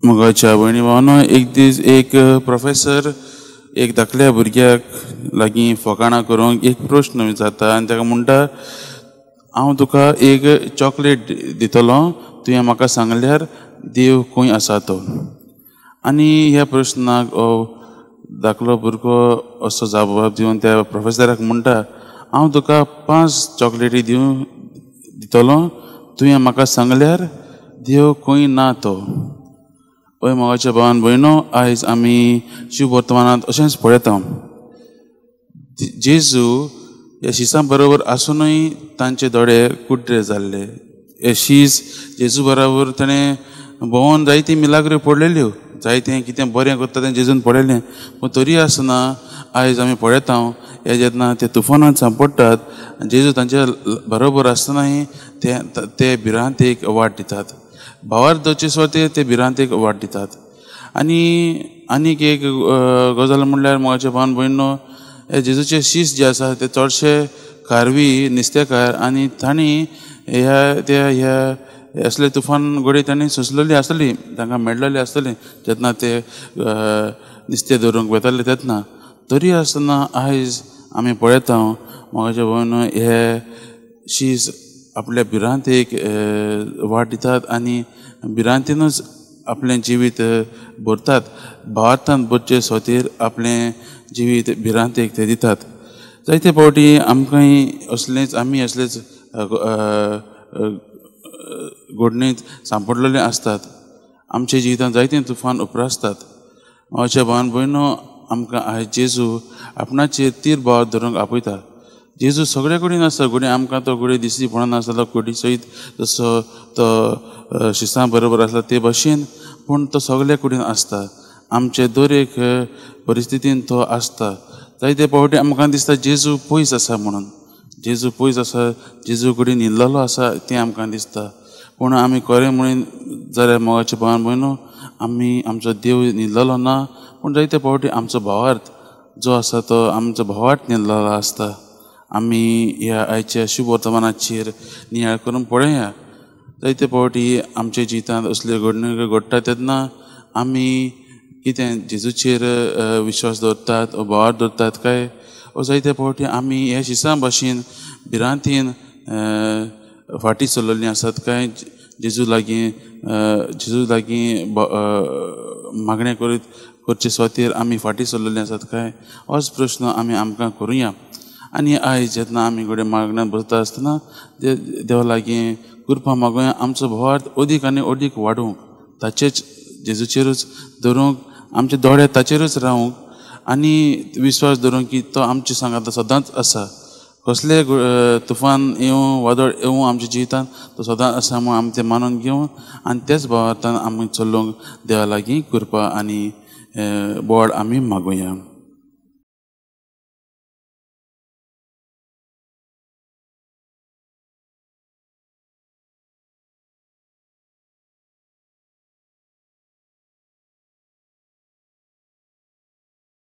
मोगाच्या भयणी भावांनो, एक दीस एक प्रोफेसर एक धाकल्या भुरग्याक लागीं फकाणां करूंक एक प्रश्न विचारता आनी ताका म्हणटा, हांव तुका एक चॉकलेट दितलो, तुवें म्हाका सांगल्यार देव खंय आसा तो. आनी ह्या प्रश्नाक हो धाकलो भुरगो असो जवाब दिवन त्या प्रोफेसराक म्हणटा, हांव तुका 5 चॉकलेटी दितलो, तुवें म्हाका सांगल्यार देव खंय ना तो. हय मोगाच्या भावान भयणो, आयज आमी शिव वर्तमानांत अशेंच पळयता, जेजू ह्या शिसां बरोबर आसुनूय तांचे दोळे कुड्डे जाल्ले. हे शीस जेजू बरोबर ताणें भोंवन जायती मिलाग्रो पडलेल्यो, जायतें कितें बरें करता तें जेजून पळयलें, पूण तरी आसतना आयज आमी पळयता हे जेन्ना ते तुफानांत सांपडटात, जेजू तांच्या बरोबर आसतनाय ते भिरांतेक वाट दितात, भावार दवरचे सुवातेर ते भिरांतेक वाट दितात. आनी आनीक एक गजाल म्हणल्यार मोगाचे भावन भयणो, हे जेजूचे शीस जे आसा ते चडशे खारवी नुस्तेकार आनी तांणी ह्या त्या ह्या असले तुफान घडये तांणी सोंसलेली आसतली, तांकां मेळ्ळेली आसतली जेन्ना ते नुस्तें धरूंक वताले तेन्ना. तरी आसतना आयज आमी पळयता मोगाचे भयणो, हे शीस आपल्या भिरांतेक वाट दितात आनी भिरांतेनूच आपलें जिवीत भरतात, भावार्थान भरचे सुवातेर आपलें जिवीत भिरांतेक ते दितात. जायते फावटी आमकांय असलेंच आमी असलेच घडणेंत सांपडलेले आसतात, आमच्या जिवितांत जायते तुफान उप्रासतात. मोगाच्या भावान भयणो, आमकां आयज जेजू आपणाचेर तीर भाव धरूंक आपयता. जेजू सगळे कडेन आसता, घडये आमकां तो घडये दिसती पडना आसता कोडी सयत जसो तो शिसां बरोबर आसता ते भशेन, पूण तो सगळे कडेन आसता, आमचे दर एक परिस्थितीन तो आसता. जायते फावटी आमकां दिसता जेजू पयस आसा म्हणून, जेजू पयस आसा, जेजू कडेन न्हिदलेलो आसा तें आमकां दिसता, पूण आमी खरें म्हणून जाल्यार मोगाचे भावान भयणो, आमी आमचो देव न्हिदलेलो ना, पूण जायते फावटी आमचो भावार्थ जो आसा तो आमचो भावार्थ न्हिदलेलो आसता. आमी ह्या आयच्या शुभ वर्तमानाचेर नियाळ करून पळया. जायते फावटी आमच्या जिवितांत असल्यो घडणुको घडटा तेन्ना आमी कितें जेजूचेर विश्वास दवरतात वो भावार्थ दवरतात काय, वो जायते फावटी आमी ह्या शिसां भाशेन भिरांतीन फाटीं सरलेलीं आसात काय, जेजू लागीं मागणें करीत करचे सुवातेर आमी फाटीं सरलेलीं आसात काय, होच प्रश्न आमी आमकां करुया. आनी आयज जेन्ना आमी घडये मागण्यांत बसता आसतना देवा लागीं कृपा मागुया आमचो भावार्थ अदीक आनी अदीक वाडोवंक, ताचेच जेजूचेरूच धरूंक, आमचे दोळे ताचेरूच रावूंक आनी विश्वास धरूंक की तो आमचे सांगाता सदांच आसा. कसले तुफान येवं, वादळ येवं आमच्या जिवितांत तो सदांच आसा म्हूण आमी तें मानून घेवन आनी तेच भावार्थान आमी चलोवंक देवा लागीं कृपा आनी बोड आमी मागुया.